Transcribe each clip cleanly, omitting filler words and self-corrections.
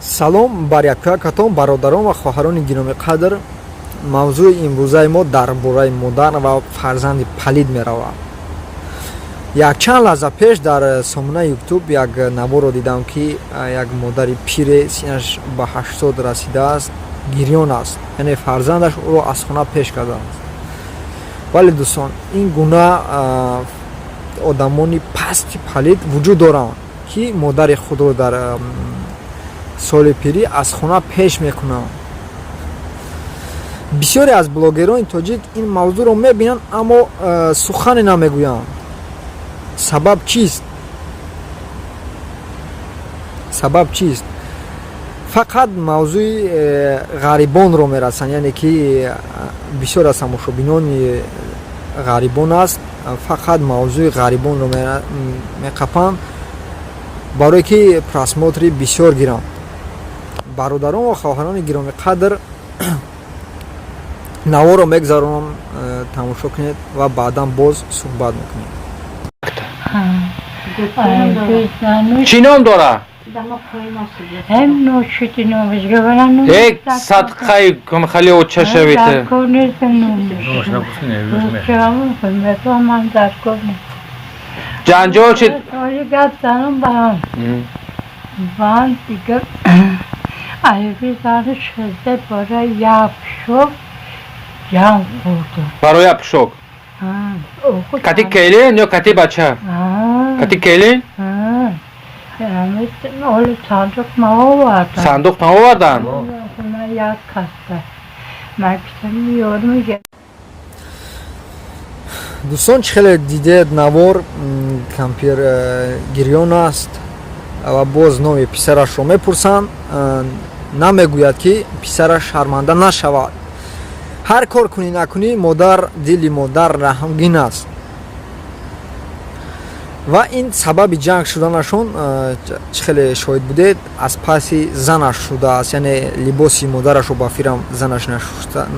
Салом бар якоякатон, бародарон ва хоҳарони гиромиқадр. Мавзӯи имрӯзаи мо дар бораи модар ва фарзанди палид меравад. Якчанд лаҳза пеш дар сомонаи Ютуб як наворо дидам, ки як модари пире, синаш ба 80 расидааст, гирён аст, яъне фарзандаш ӯро аз хона пеш кардааст. Вале, дӯстон, ин гуна одамони пасти палид вуҷуд доранд, ки модари худро дар соли пирӣ аз хона пеш мекунанд. Бисёре аз блогерони тоҷик ин мавзӯъро мебинанд, аммо сухане намегӯянд. Сабаб чист? Сабаб чист? Фақат мавзӯи ғарибонро мерасанд, яъне ки бисёр аз тамошобинони ғарибон аст, фақат мавзӯи ғарибонро меқапанд, барое ки просмотри бисёр гиранд. Бародарон ва хоҳарони гиромиқадр, наворо мегзаронам, тамошо кунед ва баъдан боз суҳбат мекунем. Чӣ ном дора? Э, садқаи хали оча шавед. Ҷанҷол чи? Ман дигар айби шуда барои як пушок ҷанг хӯрдам. Барои як пушок? Кати келин ё кати бача? Кати келин? Оли сандуқ ма овардан. Сандуқ ма овардан? Як каста. Ман гуфтам, ёрм. Дӯстон, чӣ хеле дидед навор, кампир гирён аст ва боз номи писарашро мепурсанд, намегӯяд, ки писараш шарманда нашавад. Ҳар кор кунӣ накунӣ, модар, дили модар раҳмгин аст. Ва ин сабаби ҷанг шуданашон, чӣ хеле шоҳид будед, аз паси занаш шудааст, яъне либоси модарашро ба фирам занаш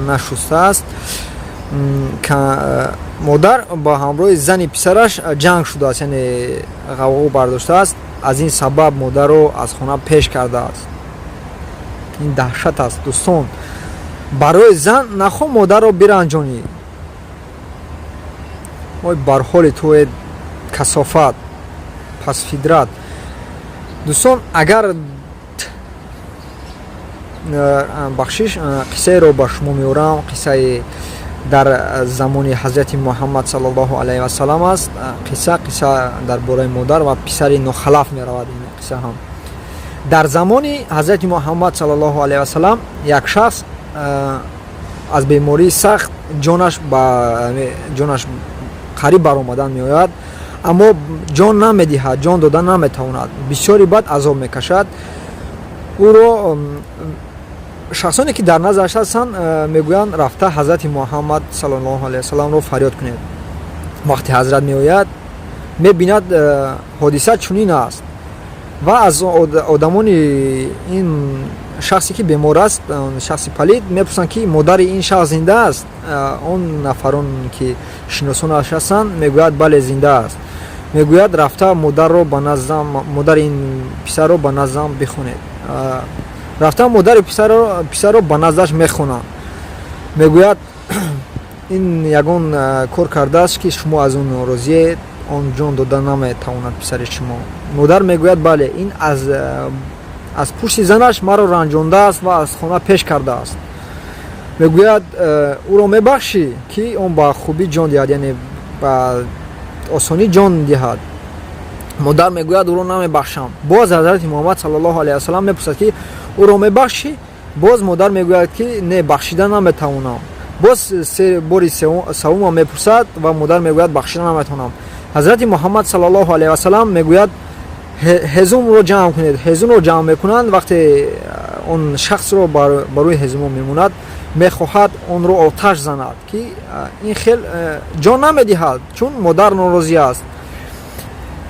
нашустааст. Модар ба ҳамроҳи зани писараш ҷанг шудааст, яъне ғавғо бардоштааст. Аз ин сабаб модарро аз хона пеш кардааст. Ин даҳшат аст, дӯстон. Барои зан нахо модарро биранҷонӣ. Ой, бар ҳоли туе, касофат, пасфидрат. Дӯстон, агар бахшиш, қиссаеро ба шумо меорам. Қиссаи дар замони ҳазрати Муҳаммад саллаллоҳу алайҳи васалам аст. Қисса дар бораи модар ва писари нохалаф меравад. Ин қисса ҳам дар замони ҳазрати Муҳаммад саллаллоҳу алайҳи васалам як шахс аз бемории сахт ҷонаш ба ҷонаш қариб баромадан меояд, аммо ҷон намедиҳад, ҷон дода наметавонад, бисёри бад азоб мекашад. Ӯро шахсоне, ки дар назараш ҳастанд, мегӯянд: «Рафта ҳазрати Муҳаммад саллаллоҳу алайҳи васалламро фарёд кунед». Вақте ҳазрат меояд, мебинад, ҳодиса чунин аст ва аз одамони ин шахсе, ки бемор аст, шахси палид, мепурсанд, ки модари ин шахс зинда аст? Он нафарон, ки шиносонаш ҳастанд, мегӯяд: «Бале, зинда аст». Мегӯяд: «Рафта модарро ба наздам, модари ин писарро ба наздам бихонед». Рафта модари писарро ба наздаш мехонанд. Мегӯяд: «Ин ягон кор кардааст, ки шумо аз он норозиед? Он ҷон дода наметавонад писари шумо». Модар мегӯяд: «Бале, ин аз пушти занаш маро ранҷондааст ва аз хона пеш кардааст». Мегӯяд: «Ӯро мебахшӣ, ки он ба хубӣ ҷон диҳад, яъне ба осонӣ ҷон диҳад?» Модар мегӯяд: «Ӯро намебахшам». Боз ҳазрати Муҳаммад саллаллоҳу алайҳи васалам мепурсад, ки ӯро мебахшӣ? Боз модар мегӯяд, ки не, бахшида наметавонам. Боз бори севумам мепурсад ва модар мегӯяд: «Бахшида наметавонам». Ҳазрати Муҳаммад саллаллоҳу алайҳи васалам мегӯяд: «Ҳезумро ҷамъ кунед». Ҳезумро ҷамъ мекунанд. Вақте он шахсро бар рӯи ҳезумо мемонад, мехоҳад онро оташ занад, ки ин хел ҷон намедиҳад, чун модар норозӣ аст.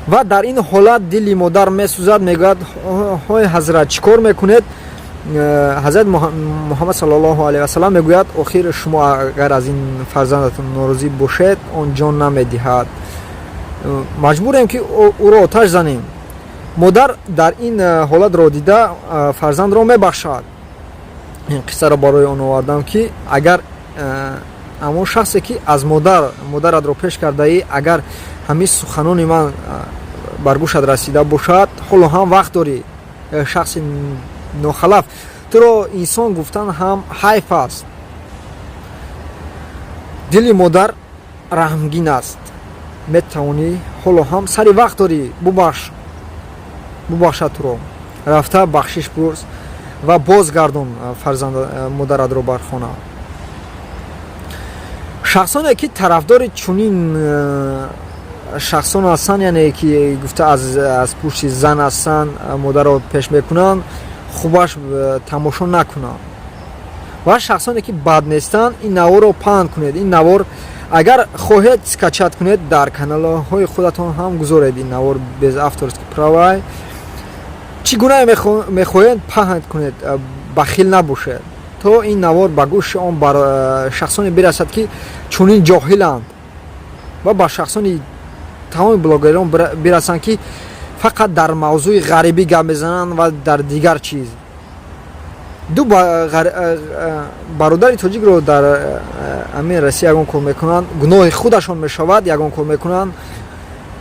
Ва дар ин ҳолат дили модар месӯзад. Мегӯяд: «Ҳой ҳазрат, чӣ кор мекунед?» Ҳазрат Муҳаммад саллаллоҳу алайҳи васалам мегӯяд: «Охир шумо агар аз ин фарзандатон норозӣ бошед, он ҷон намедиҳад, маҷбурем, ки ӯро оташ занем». Модар дар ин ҳолатро дида, фарзандро мебахшад. Ин қиссаро барои он овардам, ки агар ҳамон шахсе, ки аз модаратро пеш кардаӣ, агар ҳамин суханони ман бар гӯшат расида бошад, ҳоло ҳам вақт дорӣ. Шахси нохалаф, туро инсон гуфтан ҳам ҳайф аст. Дили модар раҳмгин аст. Метавонӣ, ҳоло ҳам сари вақт дорӣ, бубахш, бубахшад туро. Рафта бахшиш пурс ва бозгардон фарзанд, модаратро бар хона. Шахсоне, ки тарафдори чунин шахсон ҳастанд, яъне ки гуфта аз пушти зан ҳастанд, модарро пеш мекунанд, хубаш тамошо накунанд. Ва шахсоне, ки бад нестанд, ин наворро паҳн кунед. Ин навор, агар хоҳед, скачать кунед, дар каналҳои худатон ҳам гузоред. Ин навор без авторский права, чӣ гуна мехоҳед, паҳн кунед, бахил набошед, то ин навор ба гӯши он бар шахсоне бирасад, ки чунин ҷоҳиланд, ва ба шахсони тамоми блогерон бирасанд, ки фақат дар мавзӯи ғарибӣ гап мезананд ва дар дигар чиз. Ду бародари тоҷикро дар ҳамин Россия ягон кор мекунанд, гуноҳи худашон мешавад, ягон кор мекунанд,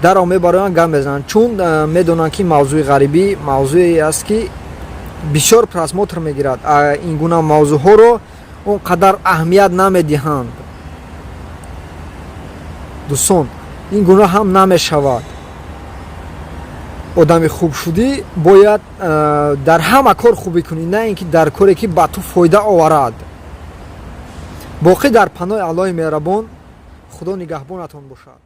даро мебароянд, гап мезананд, чун медонанд, ки мавзӯи ғарибӣ мавзӯе аст, ки бисёр просмотр мегирад. Ин гуна мавзӯъҳоро он қадар аҳамият намедиҳанд. Дӯстон, ин гуна ҳам намешавад. Одами хуб шудӣ, бояд дар ҳама кор хубӣ кунӣ, на ин ки дар коре, ки ба ту фоида оварад. Боқӣ дар паноҳи Аллоҳи меҳрабон, Худо нигаҳбонатон бошад.